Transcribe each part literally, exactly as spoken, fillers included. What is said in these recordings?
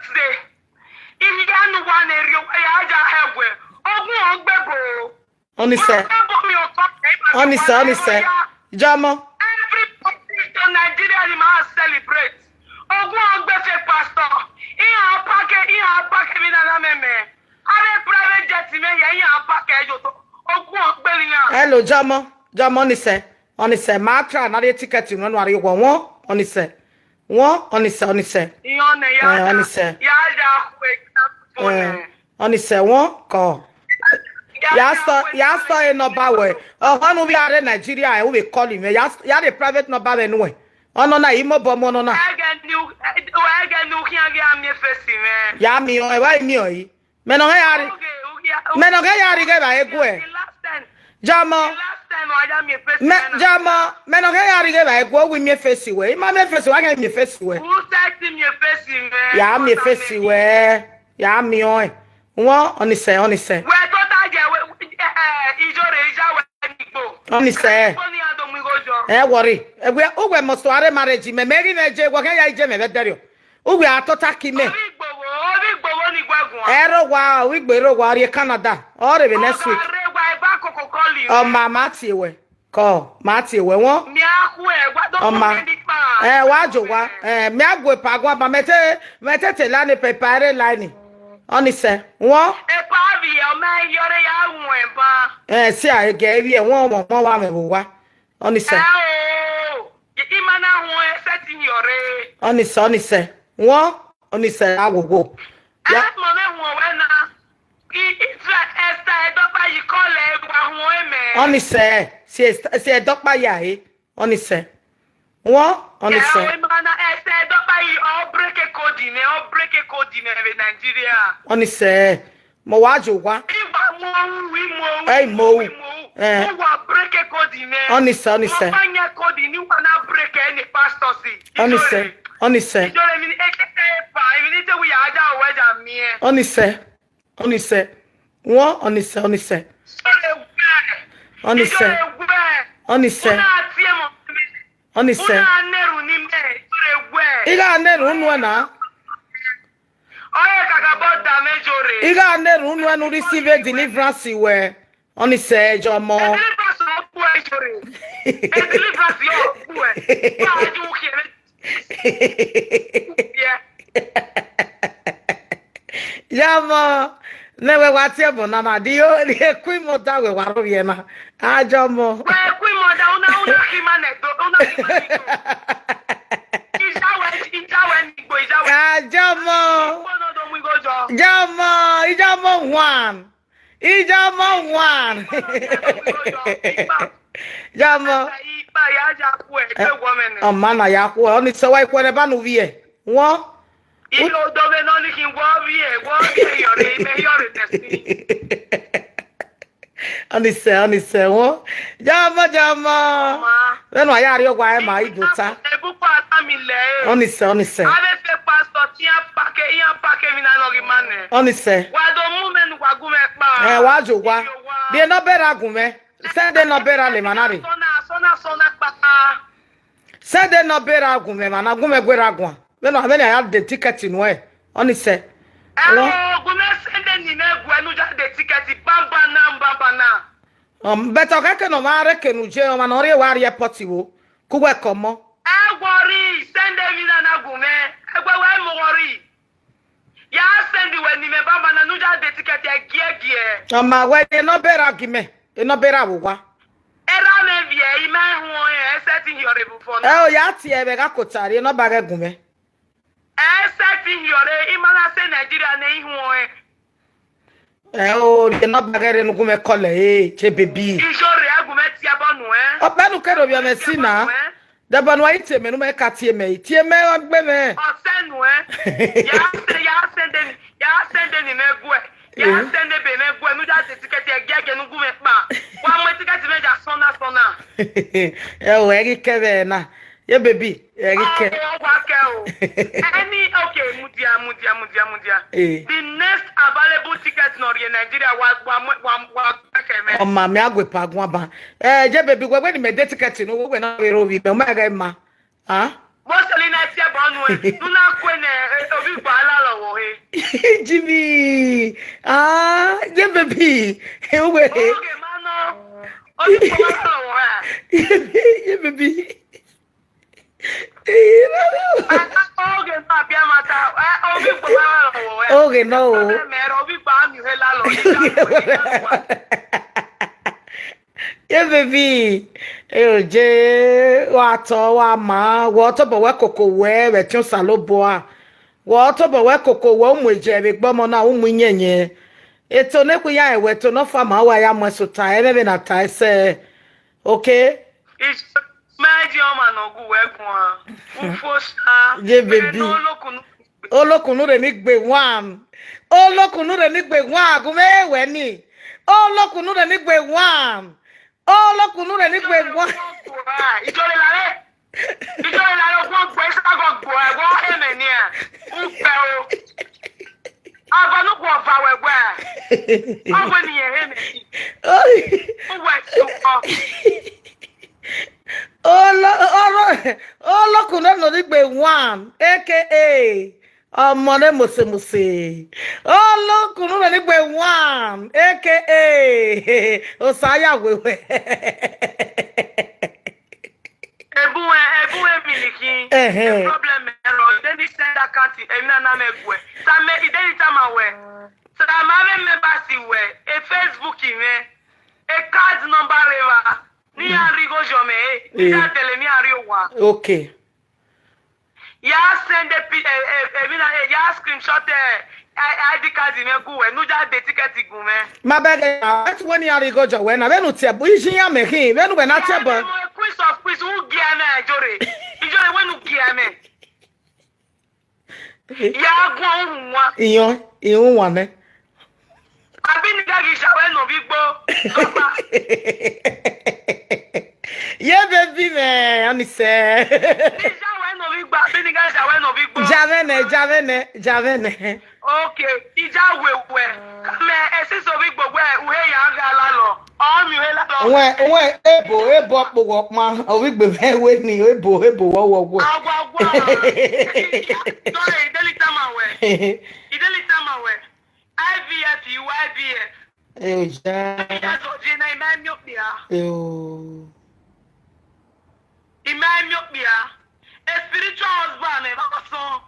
Wednesday. Ivbi ya ne uwa na rrie, uwa ya ya hẹ wẹ, ogun ọ gbe bo. Ọnise. Uwa gbe bo mi ọkọ, ẹ ma ọnise, ọnise. Ya. Jọmọ. Every pastor in Nigeria ni ma celebrate. Ogun ọ gbe fake pastor. Iran pake, iran pake mi na na mẹmẹ. Avbe private jet mẹ ye, iran pake yo to. Ogun ọ gbe iran. Hello, Jọmọ. Jọmọ, ọnise. Ọnise, ma try na rhie ticket nọ, nọ rhie wọ, wọ, ọnise. Wọ, ọnise, ọnise. Iran ne ya Eh, da. Ọnise. Ya da khu example Eh, nẹ. Ọnise, wọ, kọ. Ya Ya da stọ, khu ya stọ example. E number wẹ. Ọhọ nu vbe a rre Nigeria, eh, u vbe call him. Ya, ya rhie private number vbe nuẹ. Ọnọ na, i mobọ mu ọnọ na. Ẹgẹ ni u, ẹgẹ ni u khian ghi a miẹn face mwẹ. Ya miẹn, ẹ wa i miẹn ọre. Mẹ nọ ghẹ ya rri, Okay, okay, mẹ nọ ghẹ ya rri ghẹ evbare guẹ. The last time, Jọmọ, the last time I had my face mẹ, in Jọmọ, mẹ nọ ghẹ ya rri ghẹ evbare guẹ, u wi miẹn face wẹ. I ma miẹn face wẹ, a ghẹ miẹn face wẹ. Who said to me face in me? Ya miẹn face wẹ. Ya miẹn ọe. Wọ, ọnise, ọnise. Wẹ tota je, wẹ, eh, eh, ijo re, ija wẹ ni gbo. Ọnise. Igbo ni a do mu igho jọ. Ẹ worry. Ẹ wẹ, u wẹ must are marriage mẹ, mẹ ghi mẹ je, wọ ghẹ ya je mẹ vbe dẹrriọ. Uwẹ a tota ki mẹ. Ovbi Igboho, ovbi Igboho ni gua guan. Ẹ rre owa, ovbi Igbo rre owa, ọ rrie Canada. Ọ rre vbe next week. Ọ gha rre wa eva koko kọli. Ọ ma, ma tie wẹ. Kọ, ma tie wẹ wọn. Mia khuẹ, wa do Ọ ma. Koko ni pa. Ẹ, wa jo wa. Ẹ, mia gu epa guan ba, mẹ te, mẹ te te la ni pepa ẹre la ni. Ọnise, wọn. Epa vbiẹ, ọ ma yọrre ya wọn ba. Ẹ, si a gẹ vbiẹ, wọn, wọn, wọn wa mẹ vbe owa. Ọnise. Ẹ o, i ma na huẹn ẹsẹ te I yọrre. Ọnise, ọnise. Wọn, ọnise, a wo wo. Ya. Ẹ mọ mẹ huẹn wẹ na. I, Israel, Esther Ẹdọkpa yi kọlẹ wa huẹn mẹ. Ọnise, si Esther, si Ẹdọkpa ya he. Ọnise. Wọn, ọnise. Ẹ o, i ma na Esther Ẹdọkpa yi, ọ break code nẹ, ọ break code nẹ vbe Nigeria. Ọnise. Mọ wa jo wa. Igba mu ohu, wi mu ohu, Ẹ, i mu ohu. Wi mu ohu. Ẹ. Uwa break code nẹ. Ọnise, ọnise. Uwa fanya code ni uwa na break ẹre ne pastor si. Ọnise, Ijore. Ọnise. Ijore mi ni, e, e, e, pa, mi ni te wi ya da o, wẹ da miẹn. Ọnise, ọnise. Wọn, ọnise, ọnise. Ijore wẹ. Ọnise. Ijore wẹ. Ọnise. Una tie mo. Ọnise. Una neru ni mẹ, Ijore wẹ. I gha neru unu na. Ọre kakabọ da mẹ Ijore. I gha neru unu ẹnu receive deliverance wẹ. Ọnise, Jọmọ. Deliverance ọ kpuẹ Ijore. Deliverance ọ kpuẹ. Wa ju khiẹ mẹ. Yeah. Jọmọ. Ne wẹ wa tie ẹbọ na na, di o, di eku imọ da wẹ wa rro vbiẹ na. A Jọmọ. Wẹ eku imọ da, una, una khi ma nẹ do, una khi ma nẹ do. Ijawe, ijawe ni gbo, ijawe. A Jọmọ. Igbo no do mu igho jọ. Jọmọ, Ijọmọ one. Ijọmọ one. Jọmọ. Ipa ya ya ku ẹ, ẹ wọ mẹ nẹ. Ọma na ya ku ẹ, ọnise wa ikhuẹrẹ ba ne u vbiẹ. Wọn. Iye odọ vbe nọ ni khin wọ vbiẹ, wọ vbiẹ yọrre, imẹ yọrre nẹ si. Ọnise, ọnise, wọn. Jọmọ, jọmọ. Ọma. Vbene a ya rrie ọgua ẹre ma, i do ta. Ebu kpa ata mi lẹ e. Ọnise, ọnise. Avbe fake pastor, iran pake, iran pake emwi na nọ ghi ma nẹ. Ọnise. Wa do mu mẹ ne uwa gu mwẹ kpa. Ẹ, wa jo wa. Iyo wa. Rhie number ra gu mwẹ. Send number ra lẹ emwa na rre. Sọna, sọna, sọna kpa. Send number ra gu mwẹ, emwa na gu mwẹ guerra guan. Vbene, vbene a ya de ticket nuẹn, ọnise. Ẹ o, gu mwẹ send ni mẹ guẹ ne u ya de ticket, banbana, banbana. Um, but ọ khẹke ne ọ ma rre eke ne u je, ọmwa ne ọ rrie wa rrie airport vbo, ke uwẹ kọ ọmọ. Ẹ worry, send emwi na na gu mwẹ. Ẹ wẹ wẹ mu worry. Ya send wẹ ni mẹ banbana ne u ya de ticket ẹgiẹgiẹ. Ọma wẹ rhie number ra gi mẹ, number ra vbe owa. Erha mwẹ vbiẹ, I ma huẹn ẹsẹ te I yọrre before na. Ẹ o, ya tie vbe gha kota rhie number ghẹ gu mwẹ. Ẹsẹ te I yọrre, I ma na sẹ Nigeria ne I huẹn. Ẹ o, rhie number ghẹ rre ne u gu mwẹ call ẹ, eh, che baby. Ijore, ẹ gu mwẹ tie ẹbọ nuẹn. Ọ pẹ ne u kere ovbi ọmẹ si na. Dẹbọ nuẹn, i tie mẹ ne u mẹ ka tie mẹ, i tie mẹ ọ gbe mwẹ. Ọ sẹ nuẹn. Ya sẹ, ya sẹ nde ni, ya sẹ nde ni mẹ guẹ. Ya sẹ nde be mẹ guẹ, ne u ya de ticket ẹgiẹgiẹ ne u gu mwẹ kpa. Wa mu ticket mẹ ya sọna sọna. Ẹ o, ẹ ghi kẹ vbe na. Ye baby, ẹ ghi kẹ. Okay, ọ wa kẹ o. Any, okay, mudia, mudia, mudia, mudia. Eh. The next available ticket nọ rrie Nigeria, wa, wa, wa, wa kẹ mẹ. Ọma, mẹ a gu epa guan ba. Eh, ye baby, wẹ, wẹ ne mẹ de ticket ne uwẹ na vbe ro vbe mẹ, ọ ma ghẹ ma. Ah? Bó ṣe ní next year bọ́ nu ẹ, nuna kue nẹ, eh, ovbi igbo a la lọghọ he. Baby, uwẹ. Oge ma nọ. Oge ma nọ wa. Ye baby. Oge nọ o. Ye baby, e oje, wa tọ, wa ma, wẹ tobọ wẹ koko wẹ vbe ẹtin Osanobua. Wẹ tobọ wẹ koko wẹ u mu eje vbe egbe ọmọ na, u mu iyẹnyẹn. Eto ne khui ya rẹn wẹ, eto ne ọ fa ma, wa ya mu ẹsota, ẹmwẹ vbe na ta ẹsẹ. Okay? Mẹ ji ọmwa ne ọ gu wẹ guan. Ufo sa. Ye baby. Olokun nu rre ni gbe wan. Olokun nu rre ni gbe wan. Gu mwẹ wẹ ni. Olokun nu rre ni gbe wan. Olokun nu rre ni gbe wan. Ijọre la re. Ijọre la re, ọgbọ gbe, sa gọ gbo, ẹgbẹ ọhẹmẹ nia. Ugbẹ o. Abọ nu guọ va wẹ wẹ. Ọwẹ ni yẹn hẹmẹ. Uwẹ sukọ. Olo-, olo-, Olokun nu rre ni gbe wan, A K A ọmọ ne mose mose. Olokun nu rre ni gbe wan, A K A Osa ya wẹ wẹ. Ebu ẹ, ebu ẹ mi ni khin. Ẹhẹn. Problem ẹ rọ, de ni send account, ẹ na na mẹ guẹ. Sa mẹ, de ni tama wẹ. Sa ma vbe mẹ ba si wẹ, e Facebook mwẹ, e card number rre evba. Ne iran rhie igho yọ mẹ, eh, ne iran dẹlẹ ne iran rrie owa. Okay. Ya send pi-, eh, eh, eh, mina, eh, ya screenshot, eh, I-, I D card mwẹ gu wẹ, ne u ya de ticket gu mwẹ. Ma bẹghe na, ẹtu wẹ ne iran rhie igho yọ wẹ na, vbene u tie ẹbọ, iye iran mẹ khin, vbene uwẹ na tie ẹbọ. Queen of Queens, u gie mẹ, Ijọre. Ijọre, wẹ ne u gie mẹ. Ya guan uhunmwu wan. Iyọn, ihunmwu wan nẹ. Abi ne I gha ghi ya wẹ ne ovbi igbo, ọkpa. Ye baby mwẹ, ọni sẹ. Ne I ya wẹ ne ovbi igbo, abi ne I gha ya wẹ ne ovbi igbo. Ja mwẹ nẹ, ja mwẹ nẹ, ja mwẹ nẹ. Okay, I ya wẹ wẹ. Ka mẹ, ẹ sisi ovbi igbo wẹ, u he ya gha lalọ. Ọ miẹn u he lalọ. Wẹ, wẹ, ebo, ebo ọkpogho ọkpa, ovbi igbo mwẹ wẹ ni, ebo, ebo wọ wọ wọ. Awa, awa. Sorry, I de ni tama wẹ. I de ni tama wẹ. I V F, you I V F. Eo, ja. That's what you know, my miopia. Eo. In my miopia. A spiritual husband, eh, my son.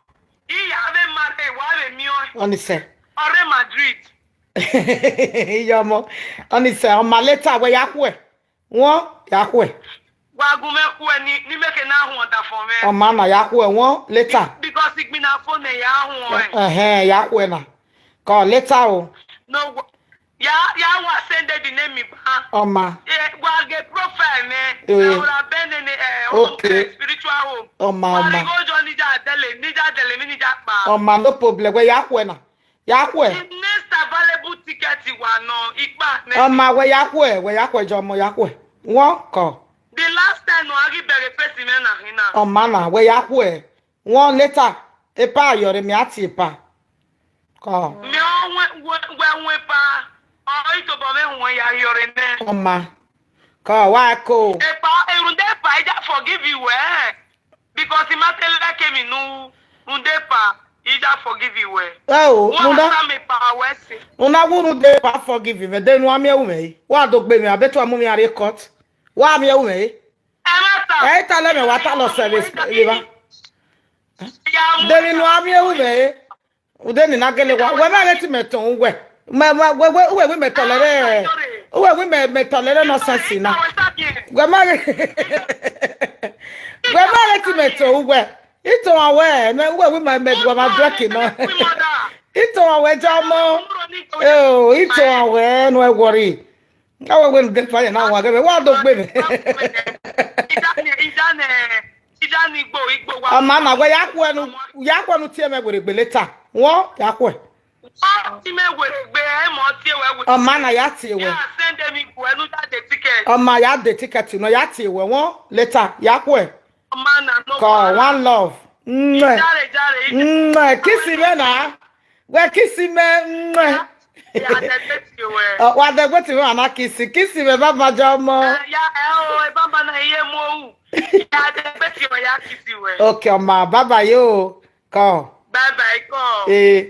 He have a marriage, what a mio. Ọni sẹ. Or Real Madrid. Iyọmọ. Ọni sẹ, ọma later, wẹ ya khuẹ. Wọn ya khuẹ. Wa gu mwẹ khuẹ ni, ni mẹ ke na huọn ọdafọn mwẹ. Ọma na ya khuẹ wọn later. Because igbinna fo nẹ ya huọn ẹ. Ẹhẹn, ya khuẹ na. Kọ later o. No, wa-, ya, ya wa send the name ba. Ọma. Eh, wa ge profile nẹ. Eh. Ora bene ne, eh, okay. Spiritual home. Ọma, ọma. Wa ri go jo ni ja dele, ni ja dele, mi ni ja kpa. Ọma, no problem. Wẹ ya khuẹ na. Ya khuẹ. The next available ticket wa nọ, ikpa nẹ. Ọma, wẹ ya khuẹ, wẹ ya khuẹ, jọ ọmọ ya khuẹ. Wọn kọ. The last time nọ, a ghi bẹghe face mwẹ na hin na. Ọma na, wẹ ya khuẹ. Wọn later, epa yọ re, mẹ a tie epa. Kọ. Mẹ ọ wẹ, wẹ, wẹ wẹ epa, ọ i tobọ mwẹ huẹn ya yọ re nẹ. Ọma. Kọ, wa ko. Epa, erhunmwuda epa, I ja forgive you, eh. Because I ma te like emwi ne u rhunmwuda epa, I ja forgive you wẹ. Ẹ o, wẹ rhunmwuda, sa mẹ epa wẹ si. U na wu rhunmwuda epa forgive mwẹ, de ne u a miẹn ru mwẹ re. Wa do gbe mwẹ, abẹ te u a mu mwẹ rrie court. Wa miẹn ru mwẹ re. Ẹ ma ta. Ẹ i ta lẹ mẹ wa ta lọ sẹ vbe sp-, vbe evba. Ya mu. De ne u a miẹn ru mwẹ re. Ude ni na gele wa, wẹ ma ghe te imẹ tọn uwẹ. Mẹ, mẹ, wẹ, wẹ, uwẹ wi mẹ tọlẹ rẹ, uwẹ wi mẹ, mẹ tọlẹ rẹ nonsense na. Wẹ ma ghe, wẹ ma ghe te imẹ tọn uwẹ. Itọn wẹ, mẹ, uwẹ wi mẹ, mẹ, wẹ ma drink nọ. Itọn wẹ ja ọmọ. Eh, itọn wẹ, no worry. Awe wẹ nu de fa ye na wa ghe, wa do gbe mwẹ. Ija ni, ija ni, ija ni igbo, igbo wa. Ọma na, wẹ ya khuẹ nu, ya khuẹ nu tie mwẹ were gbe later. Wọn ya khuẹ. Ọ ti mẹ were gbe, ẹ mọ tie wẹ were. Ọma na ya tie wẹ. Ya send mi khuẹ nu ya de ticket. Ọma ya de ticket nọ ya tie wẹ wọn later ya khuẹ. Ọma na no. Kọ, one love. Mwah. Ijare, ijare, ijare. Mwah. Kiss me na. Wẹ kiss me. Mwah. Ya, ya dẹgbe tie wẹ. Ọ, wa dẹgbe tie wẹ, ana kiss. Kiss me, baba jọ ọmọ. Ya, ẹ o, ẹ baba na iye mu ohu. Ya dẹgbe tie wẹ, ya kiss wẹ. Okay, ọma, bye bye yo. Kọ. Bye bye, kọ. Eh.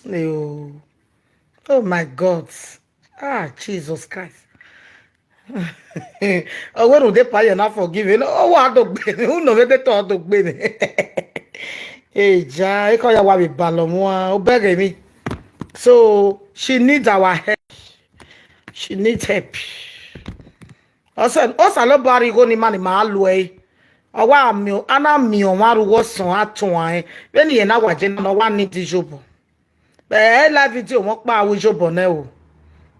Yo. Oh my God. Ah, Jesus Christ. Ọ wẹ ne u de pa ye na forgive. Ọ wa do gbe mwẹ. U nọ vbe de tọ do gbe mwẹ. Eja, ekọ ya wa vbe balọ mua. Obẹghe mi. So, she needs our help. She needs help. Ọsẹ, Osanobua rhie igho ne ima ni ma lu ẹre. Ọ wa miẹn, a na miẹn ọmwa rre uwu ọsọn, a tuan ẹn. Vbene irẹn na wa je na, ọ wa need iyobọ. Ẹ, live video mwẹ ọkpa ru iyobọ nẹ o.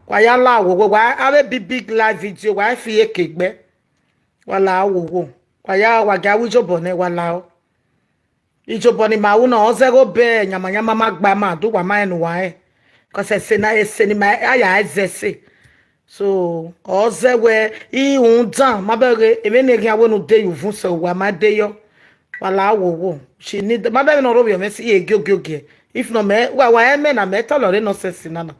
Wa ya la wo wo, wa avbe big big live video, wa fi eke gbe. Wa la wo wo. Wa ya, wa gia ru iyobọ nẹ, wa la o. Iyobọ ni ma ru na, ọ zẹ ghe obọ yamayama ma gba ma do wa ma rẹn ne uwa rẹn. Cause ẹse na, ẹse ni ma a ya zẹ ẹse. So, ọ zẹ wẹ, i rhunmwuda, ma bẹghe, emwi ne eghian wẹ ne u de ye uvun sẹ, uwa ma de yọ. Wa la wo wo. She need, ma bẹghe ne ọ rre ovbi mwẹ si, i giogie ogie. If not, mẹ, wa, wa, ẹmwẹ na, mẹ tọlọ re nonsense na na.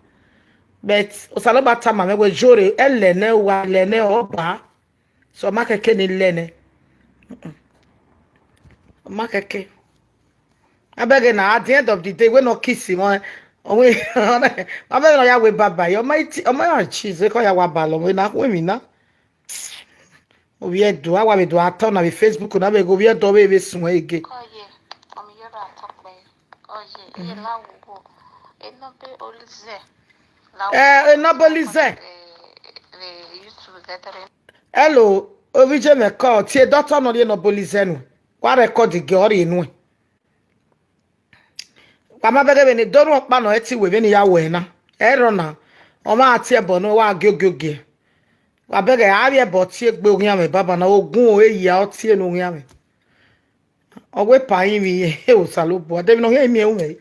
But, Osanobua tama mwẹ wẹ, Iyore, ẹlẹ nẹ, uwa lẹ nẹ, ọ ba. So, ọ ma kẹkẹ ne I lẹ nẹ. Mm-mm. Ọ ma kẹkẹ. Abẹghe na, at the end of the day, wẹ ne ọ kiss mwẹ, ọ wẹ, abẹghe ne ọ ya wẹ bye bye. Ọ ma iti, ọ ma ya cheese, ekọ ya wa balọ, wẹ na, wẹ mi na. Ovbi Ẹdo, a wa vbe do a tọ na vbe Facebook na, vbe ghe Ovbi Ẹdo vbe vbe suẹn ege. Oye, ọmọ Iyore Atọkpẹ. Oye, iye la wo wo. Enọbe Olizẹ. La wo. Eh, Enọbe Olizẹ. Eh, eh, YouTube gẹdẹrẹ. Hello, ovbi je mwẹ kọ, tie dọtọ nọ rhie Enọbe Olizẹ nu. Wa record gẹ ọ rhie nuẹn. Wa ma bẹghe vbene do rhuọn ọkpa nọ, ẹ ti wẹ vbene I ya wẹ na. Ẹrọ na, ọ ma tie ẹbọ nẹ, wa giogie ogie. Wa bẹghe a vbe ẹbọ tie egbe oghian mwẹ baba na, ogun ore ya ọ tie ne oghian mwẹ. Ọ wẹ pa rinmwian, e Osanobua, de emwi ne ọ khian miẹn ru mwẹ.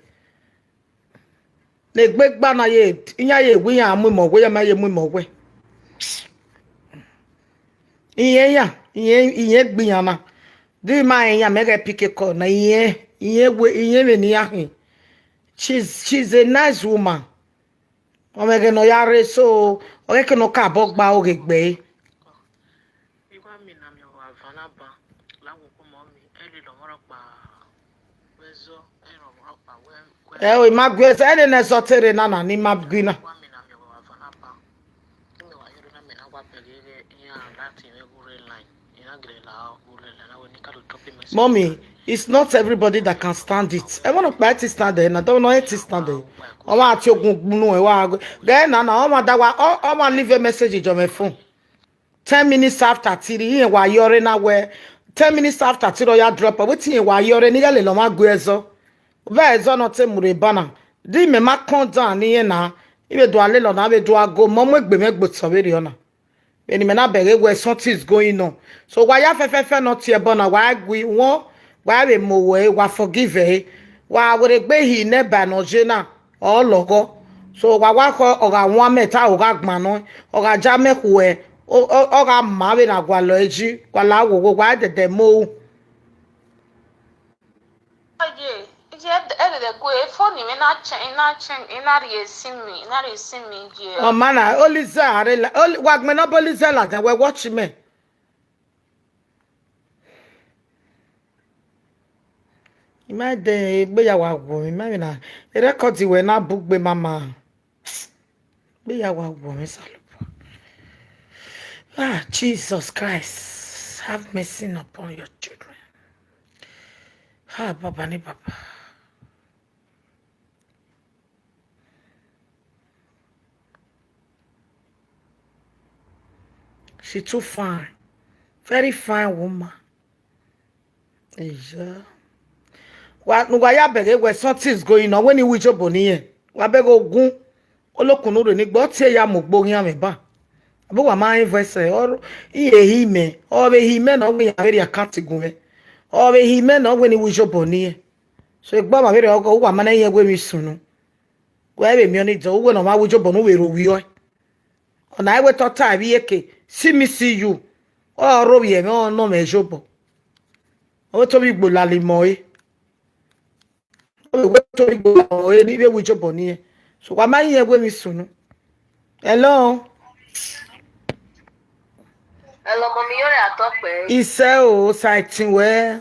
Ne egbe gba na ye, iran ye wẹ iran mu imẹ wẹ, iran ma ye mu imẹ wẹ. Iyẹn iran, iyẹn, iyẹn gbe iran na. Di ma rẹn iran, mẹ ghẹ pick call na, iyẹn, iyẹn wẹ, iyẹn vbene iran khin. She's, she's a nice woman. Ọ mwẹ ẹghẹ ne ọ ya rre, so, ọ ghẹ ke ne ọ ka bọ gba oghe gbe ẹre. Iwa mi na miẹn ọmwa van na ban, la wo kpọmọ mi, ẹ lele ọmwa rhọkpa, wẹ zọ, ẹ lele ọmwa rhọkpa, wẹ, wẹ. Ẹ o, I ma gu ẹzọ, ẹ lele ẹzọ te rre na na, ne I ma gu na. Iwa mi na miẹn ọmwa van na ban. Mummy, it's not everybody that can stand it. Ẹ wẹ ne ọkpa ti stand there na, don't know ti stand there. Ọ ma ti ogun gbunu ẹ wa. Gẹ na na, ọ ma da wa, ọ, ọ ma leave a message on my phone. Ten minutes after, tiri iran wa yọre na wẹ. Ten minutes after, tiri ọ ya drop, wetin iran wa yọre, ne I ghẹ lele ọmwa gu ẹzọ. Vbe ẹzọ nọ te mu rre eba na. Di mẹ ma come down ne irẹn na, I vbe do a lele ọna, vbe do a go, mẹ ọ mu egbe mwẹ gbe otọ vberriọ na. Vbene imẹ na bẹghe wẹ something is going on. So, wa ya fẹfẹfẹ ne ọ tie ẹbọ na, wa gui wọn, wa vbe mu owẹ, wa forgive ẹre. Wa werriegbe hi nẹ ba ne ọ ye na, ọ lọghọ. So, wa wa khọ, ọ gha wan mẹ ta, ọ gha gban nọ, ọ gha ja mẹ khuẹ, ọ, ọ, ọ gha ma vbene a gualọ ẹre yi, wa la wo wo, wa dẹdẹ mu ru. Oye, iye ẹdẹdẹ gue, phone mwẹ na chẹ, I na chẹ, I na rhie sim, I na rhie sim ye. Ọ ma na, Olizẹ a rre la, Oli-, wa gbẹn ne ọ bọ Olizẹ ladian, wẹ watch mẹ. I ma de egbe ya wa guọ, I ma vbe na, record wẹ na bu gbe mama. Egbe ya wa guọ mwẹ Osanobua. Ah, Jesus Christ, have mercy upon your children. Ah, Baba ni Baba. She too fine. Very fine woman. Eya. Wa, ne uwa ya bẹghe wẹ something is going on, wẹ ne I ru iyobọ ne irẹn. Wa bẹghe ogun, olokun ne u rre ni gbe, ọ tie ya mu ogbe oghian mwẹ ba. Abo wa ma rẹn voice ẹre, ọ, I ehi mẹ, ọ vbe ehi mẹ ne ọ wẹ iran vbe rhie account gun mwẹ. Ọ vbe ehi mẹ ne ọ wẹ ne I ru iyobọ ne irẹn. So egbe ọmwa vberriọ ọgọ, uwa ma na irẹn wẹ emwi sunu. Wẹ vbe miẹn ọnii dọ, uwẹ ne ọ ma ru iyobọ ne u vbe rre ovbi ọe. Ọna i wẹ te ọ ta vbe iyeke, see me, see you. Ọ rre ovbi ẹmwẹ, ọ nọ mwẹ iyobọ. Ọ wẹ te ovbi igbo lali mẹ ọre. Ọ wẹ te ovbi igbo lali mẹ ọre, ne I vbe ru iyobọ ne irẹn. So, wa ma irẹn wẹ emwi sunu. Hello? Hello, Mummy, Iyore Atọkpẹ. Isẹ o, Saitin wẹ.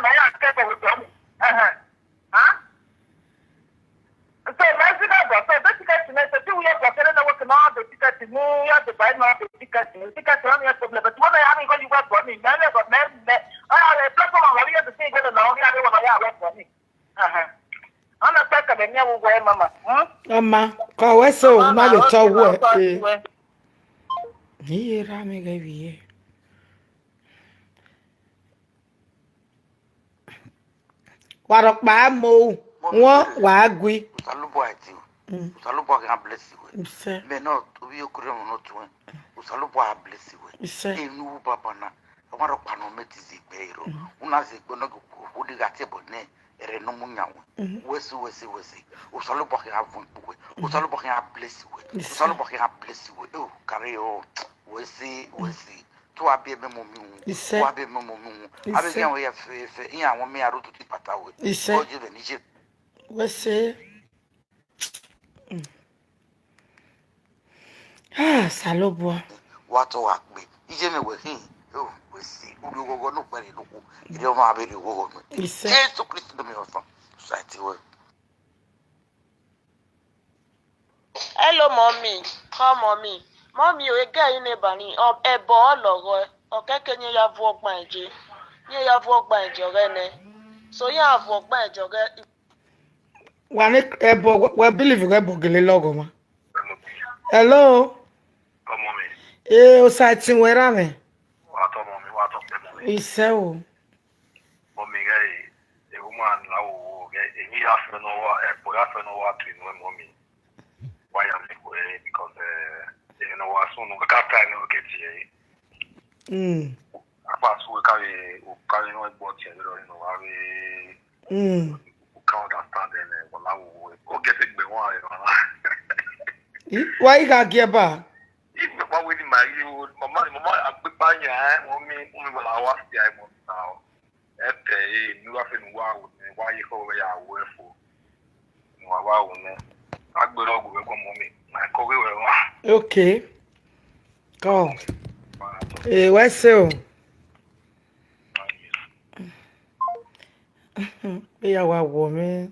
ma ya ke ko do ni. Ẹhẹn. Ha? So, mẹ si ga bọ, so, de ticket ne, so, ti wi ye bọ kere na wo ke na de ticket ni, ya de bai na de ticket ni, ticket na ni problem, but wo na ya mi go yi wa bọ ni, mẹ le bọ, mẹ, mẹ, ah, the platform wa ye de thing go na, ya de wa ya wa bọ ni. Aha. Ana ta ka mẹ miẹn vbe uwẹ, mama. Hmm? Ọma, ka wẹ so, Mama, ma vbe okay, tọ wẹ. Mama, okay. Iye ra mi ghẹ vbe iye. Wa rhọkpa mo, wọn wa gui. Osanobua ti, mm, Osanobua gha bless wẹ. Ise. Mẹ nọ, ovbi okori ọmọ nọ tuẹn. Osanobua gha bless wẹ. Ise. Enu baba na, ọmwa rhọkpa nọ mẹ ti zẹ egbe ro. Mm. Una zẹ egbe nọ ghe okhuo, ọ ni gha tie ẹbọ nẹ, ẹre ne ọ mu yan wẹ. Mm. Wẹ si, wẹ si, wẹ si. Osanobua khian vuọn ikpo wẹ. Mm. Osanobua khian bless wẹ. Ise. Osanobua khian bless wẹ. Oh, carry on. Wẹ si, wẹ si. Te uwa biẹ mẹ mu mi wu. Ise. Uwa biẹ mẹ mu mi wu. Ise. Avbe eghian wẹ ya fe fe, iran wọn mẹ ya ro tutu ipata wẹ. Ise. Ọ je vbe ni je. Wẹ se. Mm. Ah, Osanobua. wa tọ wa gbe. Iye mwẹ wẹ khin, o, wẹ si, u rhie oghọghọ ne ukpẹ rhie ne okhuo, erriọ ọmwa vbe rhie oghọghọ nuẹn. Isẹ. Jesu Kristi do miẹn ọfan, society wẹ. Hello, mommy. Call mommy. Mommy, o, ege ẹre ne eba ni, ọ, ẹbọ ọ lọghọ, ọ kẹkẹ ne iran ya vuọ ọgban eje. Ne iran ya vuọ ọgban eje ọghẹ nẹ. So, iran vuọ ọgban eje ọghẹ. Wa ne ẹbọ, wẹ believe ghe ẹbọ gele lọghọ ma. Hello? Call mommy. Ee, osa ẹtin wẹ ra mwẹ. Wa tọ mommy, wa tọ kpẹ mommy. Isẹ o. Mommy ghẹ, e woman la wo wo ghẹ, emwi ya fẹ ne ọ wa, ẹbọ ya fẹ ne ọ wa tu enu ẹmọ mi. Wa ya mẹ wẹ, because, eh, emwi ne ọ wa sunu, ka ta ne ọ ke tie. Mm. Apa su ka vbe, ka vbe no egbo tie vbe ro no wa vbe. Mm. Ka understand ene, wala wo wo. O ke te gbe wa e na. I, wa i gha gie ba? If you want with my, you, mama, mama, I'm big banya, eh, mommy, mommy, well, I was there, I was now. Ẹtẹ, eh, ne uwa fẹ ne uwa ru nẹ, wa ye khọ wẹ ya ru ẹfo. Ne uwa wa ru nẹ. A gbe rọ gu vbe ẹguọmọ mẹ, ma kọ ghe wẹ wa. Okay. Come. Eh, wẹ sẹ o. Vbe ya wa wọ mwẹ.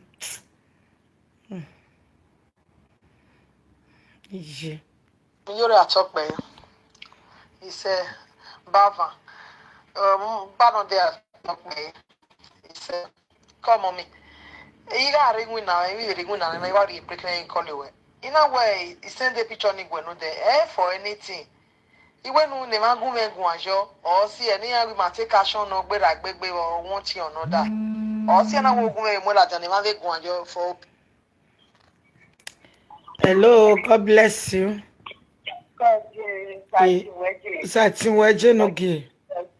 Iye. Iyore atọkpẹ. Isẹ, bava. Um, banọ de atọkpẹ. Isẹ. Come on me. I gha rre iwinna, I gha rre iwinna, I gha rrie break na, I call you. I na wẹ, I send the picture ni wẹ no de. Eh, for anything. I wẹ nu ne emwa gu mwẹ guan yọ, ọ si ẹre ne iran ghi ma take action nọ gberra gbegbe, ọ want you another. Ọ si ẹre na wẹ gu mwẹ mu ladian ne emwa vbe guan yọ for. Hello, God bless you. God bless you. Eh, Satinweje. Satinweje no gie.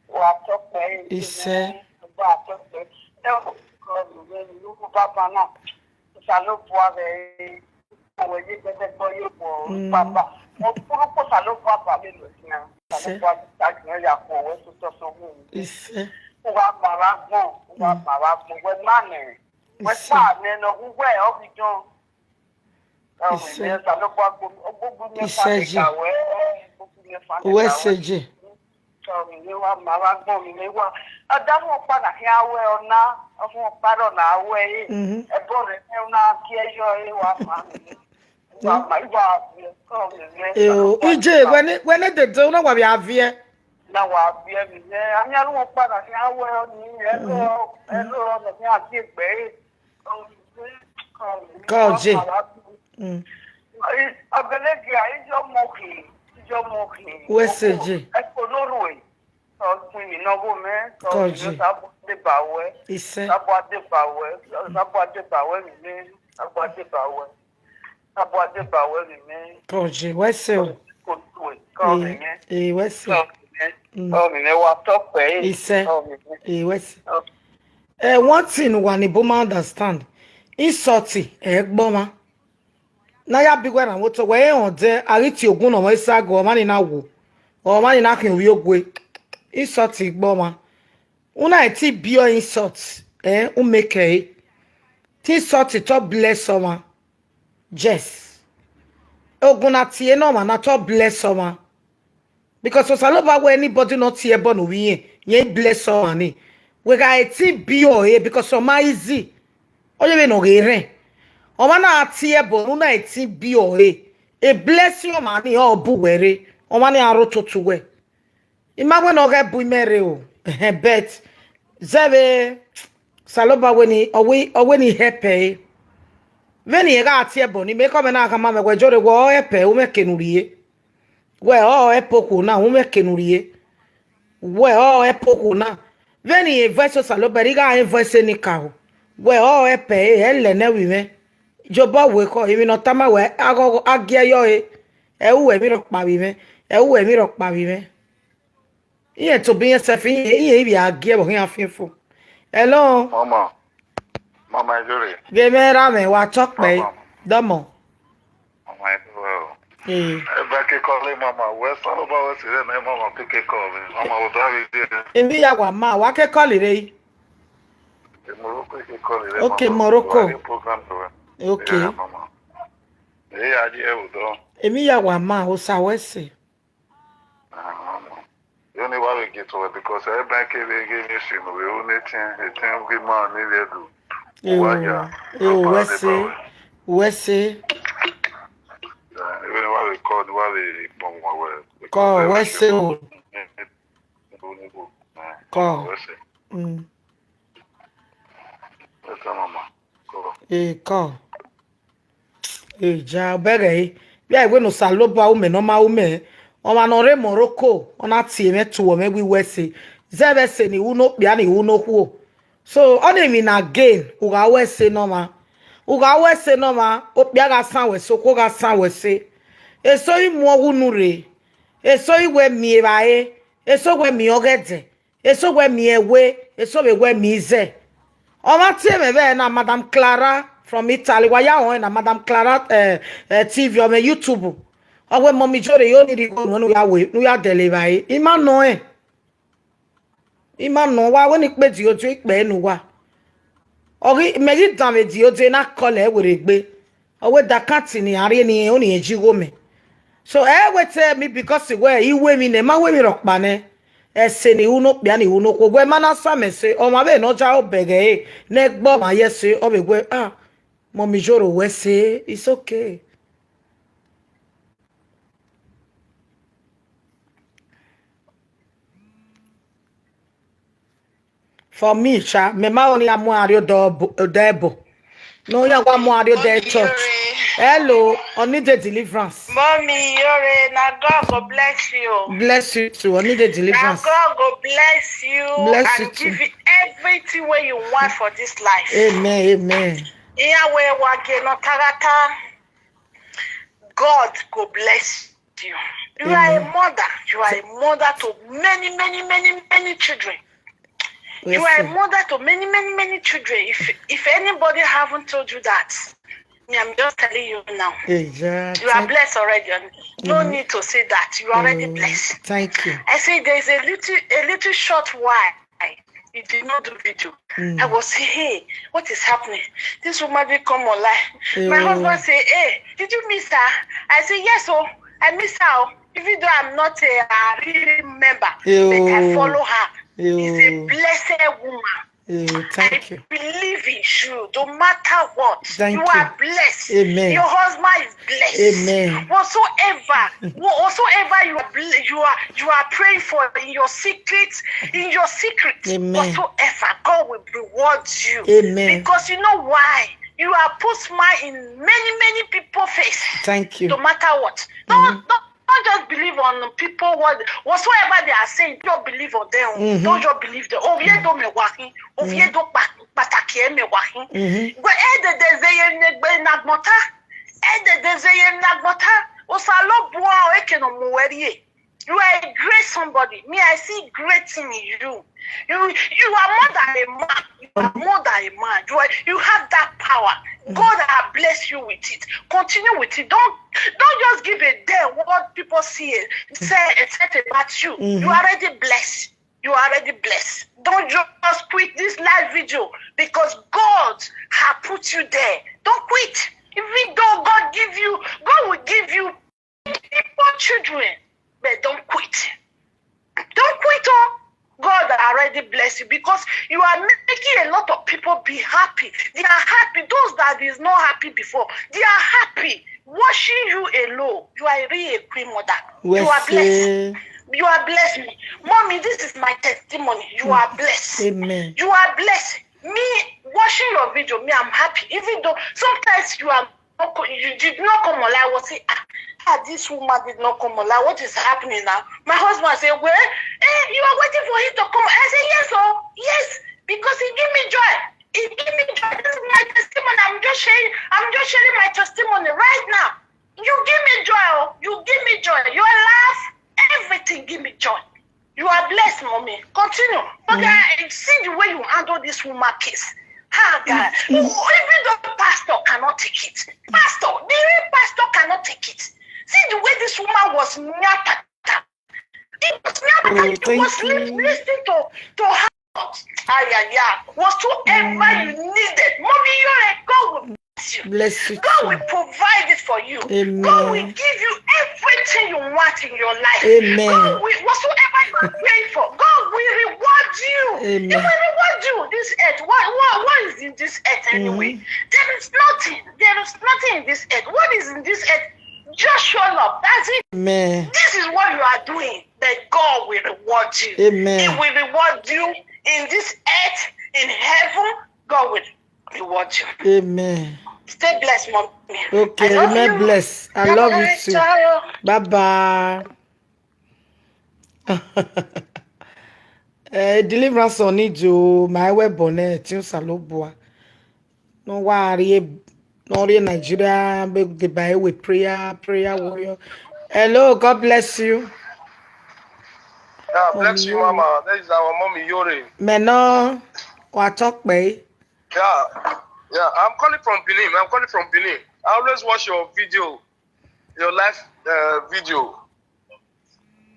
Wa tọkpẹ, Isẹ. Wa tọkpẹ. Ẹ o, God bless you. Baba na. Osanobua vbe wẹ ye gbẹdẹgbẹ ye wọ, mm, Baba. Mo kuru kpo Osanobua ba lele osian. Isẹ. Osanobua ta gbẹn ya khuọ wẹ sotọ sọ wu. Isẹ. Uwa ma vba gbọn, uwa, mm, ma vba gbọn. Wẹ ma nẹ. Wẹ, isẹ, kpa nẹ nọ wu wẹ ọ ghi dọn. Isẹ. Osanobua gbo, gbo, gbo mẹ fa, isẹ, ne ji ka wẹ, gbo, gbo mẹ fa, ne, uwẹ ka wẹ, sẹ je. Ọmọ mi wa ma vba gbọn mi ne wa. Ọdafẹn ọkpa na khian wẹ ọna, ọfẹn ọkpa rọ na wẹ e. Mhm. Ẹbọ rẹ ne una gie yọ e wa ma mi. Wa ma, wa viẹ, kọ mi nẹ. Eh, o, ije, wẹ ne, wẹ ne dede, una wa via viẹ. Na wa viẹ mi nẹ. Amian ọkpa na khian wẹ ọni, ẹbọ, mhm, ẹbọ rọ ne khian gie gbe e. Kọ je. Mm. Ọgẹnẹgia, ijọ mọ khin, ijọ mọ khin. Wẹ sẹ je. Ẹko no rue. Ọgbẹn ni nọ gho mẹ, kọ je. Sabọ deba wẹ. Isẹ. Sabọ deba wẹ, sabọ deba wẹ mi nẹ, sabọ deba wẹ. Sabọ deba wẹ mi nẹ. Kọ je, wẹ sẹ o. Ko tue, kọ mi nẹ. Eh, wẹ sẹ. Kọ mi nẹ. Mm. Kọ mi nẹ, wa tọkpẹ e. Isẹ. Kọ mi nẹ. Eh, wẹ sẹ. Kọ Eh, one thing wa ni bu ma understand. Insult, eh, gbe ọmwa. Na ya bi wẹ rhan vbe otọ, wẹ rẹn odẹ, a ghi tie ogun ne ọmwa esago, ọmwa ni na wo. Ọmwa ni na khian ovbi ogue. Insult gbe ọmwa. Una eti biẹ insult, eh, u make ẹre. Te insult te ọ bless ọmwa. Yes. Ogun na tie ne ọmwa na te ọ bless ọmwa. Because Osanobua wẹ anybody ne ọ tie ẹbọ ne ovbi irẹn, rẹn i bless ọmwa ni. Wẹ gha eti biẹ ọre, because ọ ma easy. Ọ ye vbene ọ ghe rrẹn. Ọmwa na gha tie ẹbọ ne u na eti biẹ ọre. E blessing ọmwa ni ọ bu wẹ rre. Ọmwa ni a rre ototo wẹ. I ma wẹ ne ọ ghẹ bu imẹ rre o. Ehẹn, but zẹ vbe Osanobua wẹ ni, ọ wẹ, ọ wẹ ni help ẹre. Vbene irẹn gha tie ẹbọ ni, mẹ ekhọe mwẹ na khama mwẹ wẹ, Jore, wẹ ọ help ẹre, u mwẹ eke ne u rrie. Wẹ ọ help okhuo na, u mwẹ eke ne u rrie. Wẹ ọ help okhuo na. Vbene irẹn voice Osanobua, I gha rẹn voice enikaro. Wẹ ọ help ẹre, ẹ lẹ nẹ vbe mwẹ. Jobọ wẹ ekhọe, emwi ne ọ tama wẹ, aghọghọ, a gie yọ ẹre. Ẹ ru emwi rhọkpa vbe mwẹ. Ẹ ru emwi rhọkpa vbe mwẹ. Iran tobọ iran self, iran, iran ivbi a gie vbe ọ khian fian fo. Hello? Mama. Mama, Ijore. Ghe mwẹ ra mwẹ, wa tọkpẹ. Mama. Dọmọ. Mama, Ijore o. Eh. Ẹ ba ke call mama, wẹ Osanobua wẹ sẹ rẹ nẹ mama, pick a call mwẹ. Mama, wẹ da vbe die. Emwi ya wa ma, wa ke call rre. E Morocco ke call rre, okay, mama. Morocco. Wa ye program rẹ. Okay. Yeah, mama. Ẹ ya je ẹvbo dọ. Emwi ya wa ma, Osa wẹ sẹ. Vbene wa vbe gie tọe because ẹ i ban kevbe ghe emwi esi ne u vbe ru ne etẹn, etẹn ghi ma ne ivbi Ẹdo. Uwa ya, eh, uwa wẹ se, wẹ se. Vbene wa vbe kọ ne wa vbe kpọnmwẹ wẹ. Kọ, wẹ se o. Kọ. Wẹ se. Mm. Wẹ se mama. Kọ. Eh, kọ. Eja, ọbẹghe ẹre, vbe a wẹ ne Osanobua ru mẹ ne ọ ma ru mẹ, ọmwa ne ọ rre Morocco, ọ na tie mwẹ tuẹ mwẹ wẹ i wẹ ẹse, zẹ vbe ẹse ne I ru ne okpia ne I ru ne okhuo. So, ọnii emwi na again, u gha wẹ ẹse ne ọmwa, u gha wẹ ẹse ne ọmwa, okpia gha san wẹ ẹse, okhuo gha san wẹ ẹse. Eso i mu ọghe unu rre, eso i wẹ miẹn evbare, eso wẹ miẹn ọghẹdẹ, eso wẹ miẹn ẹwe, eso vbe wẹ miẹn izẹ. Ọ ma tie mwẹ vbe ẹna, Madam Clara from Italy, wa ya rẹn na, Madam Clara, eh, eh, T V, ọ mwẹ YouTube. Ọ wẹ Mummy Ijoro, yo ni rhie igho nuẹn ne u ya we, ne u ya dẹlẹ evbare. I ma nọ ẹn. I ma nọ, wa wẹ ne I kpe Diodio ikpẹ ne uwa. Ọ ghi, mẹ ghi danmwẹ Diodio na call ẹ werriegbe. Ọ wẹ da account ne iran rhie ne irẹn, ọnii rẹn ji igho mẹ. So, ẹ wẹ tell me because wẹ I ru emwi nẹ, ma ru emwi rhọkpa nẹ. Ẹse ne I ru ne okpia ne I ru ne okhuo, wẹ ma na sa mẹ ẹse, ọmwa vbe ne ọ ya obẹghe ẹre, ne ẹ gbe ọmwa ye ẹse, ọ vbe wẹ, ah, Mummy Ijoro wẹ ẹse, it's okay. For me, sha, mẹ ma rẹn ọnii a mu aro odẹ ẹbọ. Ne ọ ya wa mu aro odẹ church. Hello, I need a deliverance. Mummy Iyore, na God go bless you. Bless you too. I need a deliverance. Na God go bless you and give you everything wey you want for this life. Amen, amen. Iran wẹ wa gie nọ taghata. God go bless you. You are a mother. You are a mother to many, many, many, many children. You are a mother to many, many, many children. If if anybody haven't told you that, me, I'm just telling you now. You are blessed already. No need to say that. You are already blessed. Thank you. I say there is a little a little short while. He did not do video. I was saying, hey, what is happening? This woman did come online. My husband say, hey, did you miss her? I say, yes, oh, I miss her. Oh. Even though I'm not a, a real member, but I follow her. She's a blessed woman. Thank you. I believe in you, no matter what. Thank you. You are blessed. Amen. Your husband is blessed. Amen. Whatsoever, whatsoever you are, you are, you are praying for in your secret, in your secret, whatsoever, God will reward you. Amen. Because you know why? You are put smile in many, many people face. Thank you. No matter what. Don't, don't, don't just believe on people what whatsoever they are saying. Don't believe on them. Don't just believe them. Oviedo me wahi. Oviedo pa- pataki ẹ mẹ wa hin. Wẹ edede zẹ ye ne egbe ne agbọn ta. Edede zẹ ye ne agbọn ta. Osanobua ọ eke ne ọ mu wẹ rrie. You are a great somebody. Me, I see great thing in you. You, you are more than a man. You are more than a man. You are, you have that power. God has blessed you with it. Continue with it. Don't don't just give a damn what people see, say, et cetera about you. You are already blessed. You are already blessed. Don't just quit this live video because God has put you there. Don't quit. Even though God give you, God will give you people children, but don't quit. Don't quit. Oh, God already bless you because you are making a lot of people be happy. They are happy. Those that is not happy before, they are happy. Watching you alone, you are really a queen mother. You are blessed. You are blessed. Mommy, this is my testimony. You are blessed. Amen. You are blessed. Me watching your video, me, I'm happy. Even though sometimes you are not co- you did not come online, I was saying, ah, ah, this woman did not come online. What is happening now? My husband said, well, eh, you are waiting for him to come. I said, yes, oh, yes, because he give me joy. He give me joy. This is my testimony. I'm just sharing. I'm just sharing my testimony right now. You give me joy. Oh. You give me joy. Your laugh, everything give me joy. You are blessed, mommy. Continue. Okay, I see the way you handle this woman case. Ah, God. Even though pastor cannot take it. Pastor, the real pastor cannot take it. See the way this woman was nyata. It was nyata. He was listening to, to her. Ay, ay, ay. Whatsoever you needed, mommy, you're a God. you. Bless you God too. Will provide it for you. Amen. God will give you everything you want in your life. Amen. God will, whatsoever you are praying for, God will reward you. Amen. He will reward you. This earth, what, what, what is in this earth anyway? Mm-hmm. There is nothing. There is nothing in this earth. What is in this earth? Just show love. That's it. Amen. This is what you are doing. But God will reward you. Amen. He will reward you in this earth, in heaven. God will reward you. Amen. Stay blessed, mommy. Okay, I love remain you. Blessed. I love you too. Bye bye. Eh, deliverance on it, Joe. My way bonnet, Osanobua. No worry, no worry, Nigeria, make the by with prayer, prayer warrior. Hello, God bless you. Yeah, bless you, Mama. That is our mommy, Yore. Meno, wa talk, babe. Yeah, yeah. I'm calling from Benin. I'm calling from Benin. I always watch your video, your live uh, video.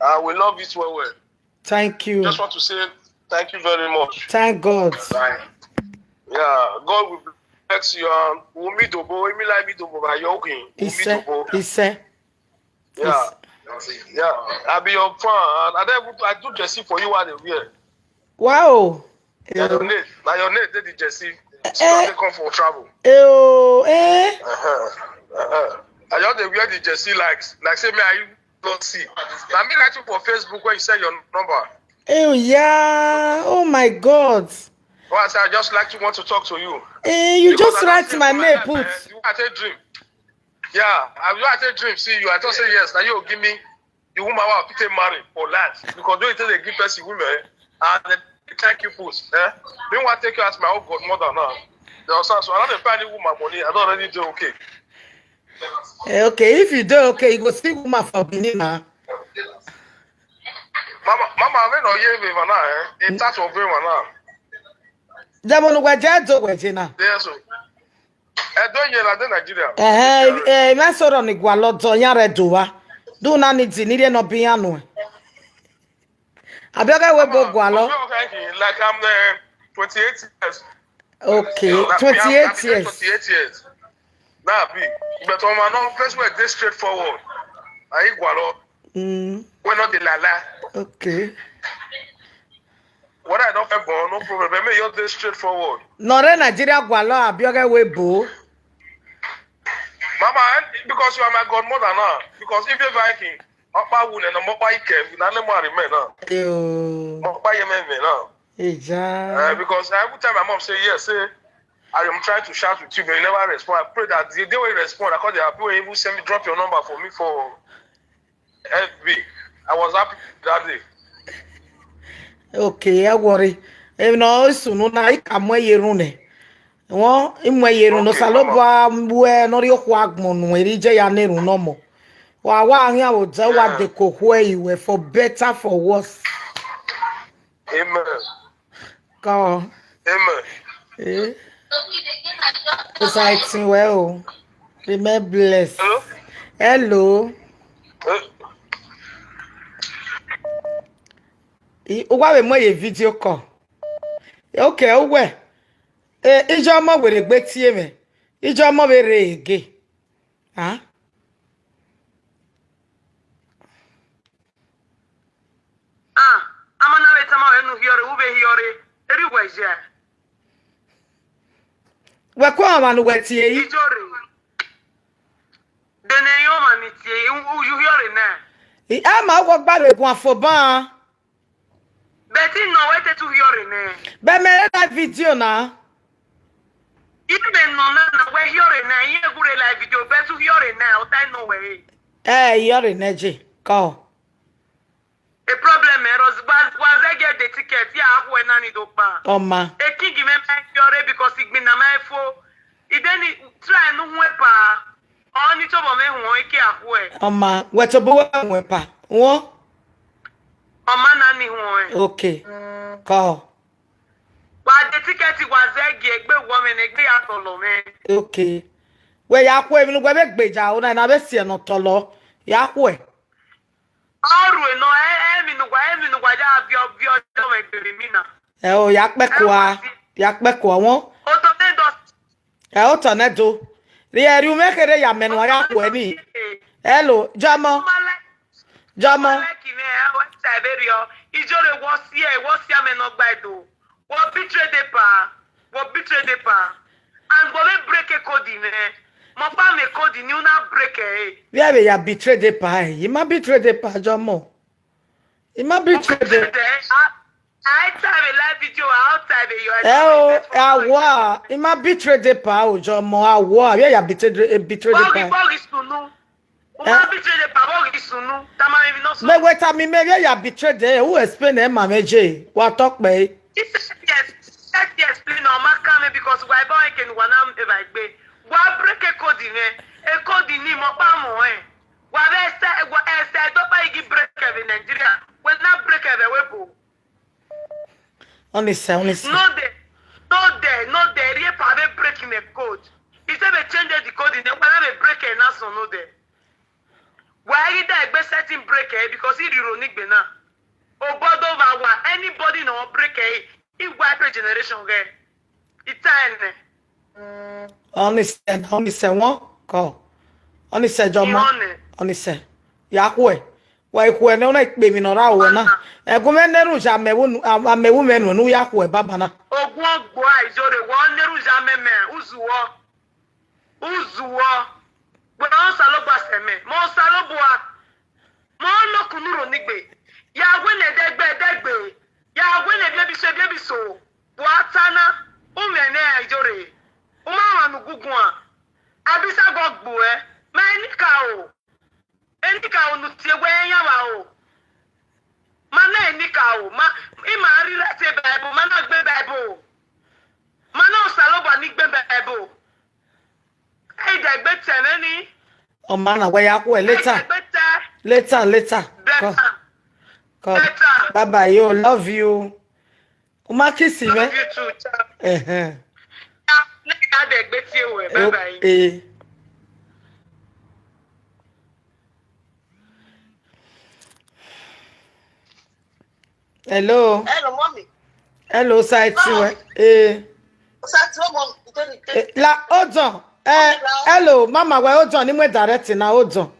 Uh, we love it well, well. Thank you. Just want to say thank you very much. Thank God. Bye. Yeah, God will bless you. Um, Wumi Dobo, Emi like Emi Dobo, but you're okay. He Wumi said, Dobo. He said, Yeah. Yeah. I be your fan. And I don't even, I do jersey for you while they wear. Wow. Yeah, your name. Now your name, they the jersey. So they come for travel. Oh, eh? Uh-huh. Uh-huh. I just dey wear the jersey like, like say me, I don't see. Now me write you for Facebook when you send your number. Oh, yeah. Oh, my God. Well, I say, I just like to want to talk to you. Eh, you just write my name, put. You had a dream. Yeah, I, you had a dream. See you. I just say yes. Now you give me the woman I want to marry for life. Because don't you think they give person women? And they thank you, put. Eh? They want to take you as my own godmother now. You understand? So I don't find the woman money. I don't already do okay. Eh, okay, if you do okay, you go see woman for Benin now. Mama, mama, I mean, no, yeah, we now, eh? In touch of we now. Devil, no, where do we now? Yes, sir. Ẹdọ yẹn la de Nigeria. Ẹhẹn, ẹ mẹ sọrọ ni gualọ dọ yan rẹ do wa. Do na ni di ni rẹ nọ bi yan nuẹ. Abioga we bo gualọ. Like I'm uh, twenty-eight years. Okay, twenty-eight years. Twenty-eight years. Nah, be. But on my non place where they straightforward. I gualọ. Mm. We not the lala. Okay. What I don't have born, no problem. But me, you're this straightforward. Nọ rẹ Nigeria gualọ Abioga we bo. Mama, eh, because you are my godmother now. Because if you're Viking, Ọkpa wu nẹ, Ọkpa ike, na ne mo remain now. Yo. Ọkpa ye me me now. Eja. Uh, because every time my mom say yes, say I am trying to shout with you, but you never respond. I pray that the day when you respond, I call the happy when you even send me, drop your number for me for F B. I was happy that day. Okay, ẹ wọrẹ. Emwi ne ọ sunu na, I ka mu ẹre ye erhunmwu nẹ. Wọ, I mu ẹre ye erhunmwu nẹ, Osanobua mu ẹ ne ọ rhie okhuo agbọn nuẹn, erha iye ya na erhunmwu nọ mọ. Wa wa khian vbe odẹ, wa deko okhuo ẹre iwẹ, for better, for worse. Amen. Come on. Amen. Eh? Exciting well. Remain blessed. Hello? Hello. Eh? I, uwa vbe mu ye video call. Okay, uwe. Eh, ijọ ọmọ were gbe tie mwẹ. Ijọ ọmọ vbe rre ege. Ah? Ah, ama na vbe tama wẹ ne u hiọre, u vbe hiọre, erha uwẹ ye. Wẹ kue ọmwa ne uwẹ tie yi. Ijọ rre. Dene ẹ i ọmwa ni tie yi, u, u, u hiọre nẹ. I, ama wọ gba vbe guan fo ban. Bẹti nọ wẹ te tu hiọre nẹ. Bẹ mẹ rre live video na. Imẹ nọ na na wẹ hiọre nẹ, I rẹn gure live video, bẹti u hiọre nẹ, ọ ta nọ wẹ re. Ẹ, hiọre nẹ je, kọ. E problem ẹ rọ wa, wa zẹ gie de ticket ya akhuẹ na ni do kpa. Ọma. E king mẹ ma fiọre because igbinna ma fo. I de ni try ne u huẹn pa. Ọ ni tobọ mwẹ huẹn ike akhuẹ. Ọma, wẹ tobọ wẹ huẹn pa. Wọ? Ọma na ni huẹn. Okay. Kọ. Wa de ticket wa zẹ gie egbe wọ mwẹ ne egbe ya tọlọ mwẹ. Okay. Wẹ ya khuẹ emwi ne uwẹ vbe gbeja, ọna na vbe siẹ ne ọ tọlọ. Ya khuẹ. Ọ rue nọ, ẹ, ẹ, emwi ne uwa, emwi ne uwa ya viọ, viọ, viọ mwẹ gberra emwi na. Ẹ o, ya kpẹkua, ya kpẹkua wọn. Otọ nẹ do. Ẹ, otọ nẹ do. Rhie ẹre umwẹ kherhe ya mẹ ne uwa ya khuẹ ni. Hello, Jọmọ. Jọmọ. Like me, I want to be real. Ijore, what's here? What's here? Me no gbaido. What betray the pa? What betray the pa? And what we break a code in there? Mo pa me code in, you not break it. Vbe a vbe ya betray the pa, eh? I ma betray the pa, Jọmọ. I ma betray the. I, I type a live video, I'll type a your. Eh, oh, awa, I ma betray the pa, oh, Jọmọ, awa, vbe a ya betray the, eh, betray the pa. Bọghi, bọghi sunu. Uma betray the pa, bọghi sunu. Tama mi no so. Me wẹ tama mẹ vbe a ya betray the, who explain ẹ ma mẹ je? Wa tọ kpẹ. He said yes. Said yes, please, no, ma come because why boy can one am if I gbe. Wa break a code in there. A code in him up am, eh. Wa vbe ẹsẹ, wa ẹsẹ dọkpa igi break every Nigeria. We na break every we bo. Honestly, honestly. No dey, no dey, no dey. Rhie pa vbe break him a code. He say they change the code in there. Wa na vbe break e na so no dey. Wa igi da egbe setting break e because he riro ni gbe na. Obodo va wa, anybody no break e. He wipe a generation ghe. Ita ene. Honestly, honestly, one call. Honestly, Jọmọ. Ihọnẹ. Honestly. Ya khuẹ. Wa khuẹ ne ọ na ikpe emwi ne ọ ra ruẹ na. Ẹgun mwẹ ne erhunmwu ya mẹ vbe unu, a, a mẹ vbe umẹ nuẹn ne u ya khuẹ baba na. Ogun ọgbo a Ijore, wẹ ọ ne erhunmwu ya mẹ mẹ, uzuọ. Uzuọ. Wẹ ọ Osanobua sẹ mẹ, mẹ Osanobua. Mẹ ọ nọ kunu ro ni gbe. Ya wẹ ne ẹdẹgbe, ẹdẹgbe. Ya wẹ ne ebiebi so, ebiebi so. Wa ta na, u mwẹ nẹ Ijore. U ma mwa ne uguguan. Abisa gọ gbuẹ. Ma enikaro. Enikaro ne u tie wẹ iran vba o. Ma na enikaro. Ma, ima rhirhi tie Bible. Ma na gbe Bible. Ma na Osanobua ni gbe Bible. Ẹ i dẹgbe tẹ mwẹ ni. Ọ ma na wẹ ya khuẹ later. Ẹ i dẹgbe tẹ. Later, later. Better. Come. Come. Better. Bye bye, yo. Love you. U ma kiss mwẹ. Love you too, ciao. Ẹhẹn. Ah, ne ka dẹgbe tie wẹ. Bye bye. Eh. Hello. Hello, mommy. Hello, Saiti wẹ. Eh. Saiti wẹ, mommy. Eh, la, hold on. Eh, hello, mama wẹ, hold on. Ni mu direct na, hold on.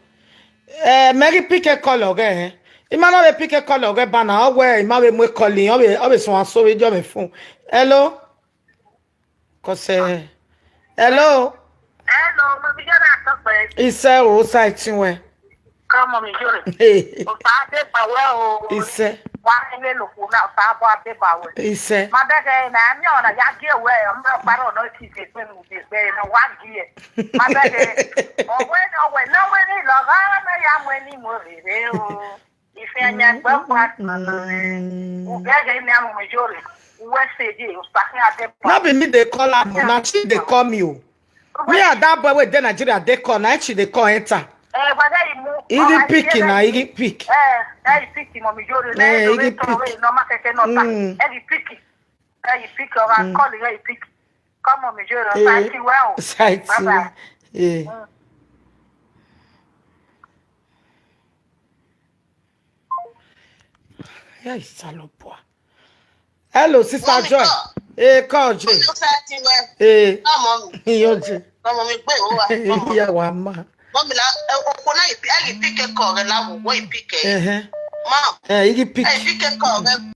Eh, mẹ ghi pick a call ọghẹ, eh. I ma na vbe pick a call ọghẹ ba na, ọ wẹ, I ma vbe mu call, ọ vbe, ọ vbe suẹn so vbe jọ mwẹ phone. Hello? Cause, eh, hello? Hello, mommy, you're not talking. Isẹ o, Saiti wẹ. Come on, you're. Osa de power o. Isẹ. Wa ele lo kuna, osa bo de power. Isẹ. Ma bẹghe na, mi ọna ya gie wẹ, ọmọ ọkpara ọna ti se pe mu de pe na wa gie. Ma bẹghe. Ọwẹ, ọwẹ, na wẹ ni lọ, gha na ya mu ni mo rere o. Ife anya gbe ọkpa. U bẹghe ni amu me jore. Uwẹ se je, osa khin ade power. No be me dey call am, na she dey call me o. Me and that boy wey dey Nigeria dey call, na she dey call enter. Eh, whether he move, he dey pick na, he dey pick. Eh, eh, he pick, mommy, you dey, eh, he dey pick. No, ma keke no ta. Mm. Eh, he pick. Eh, he pick, or I call him, eh, he pick. Come on, mommy, you dey. Eh, Saiti well. Saiti well. Eh. Mm. Yeah, Osanobua. Hello, Sister Joy. Mommy, come. Eh, call Joy. Mommy, Saiti well. Eh. Come on. Yo, Joy. Come on, mi gbe o wa. Come on. Yeah, wa ma. Mommy, la, eh, okhuo na, I, I pick a call, la wo, wo I pick a. Uh-huh. Mom. Eh, I pick. I pick a call, eh.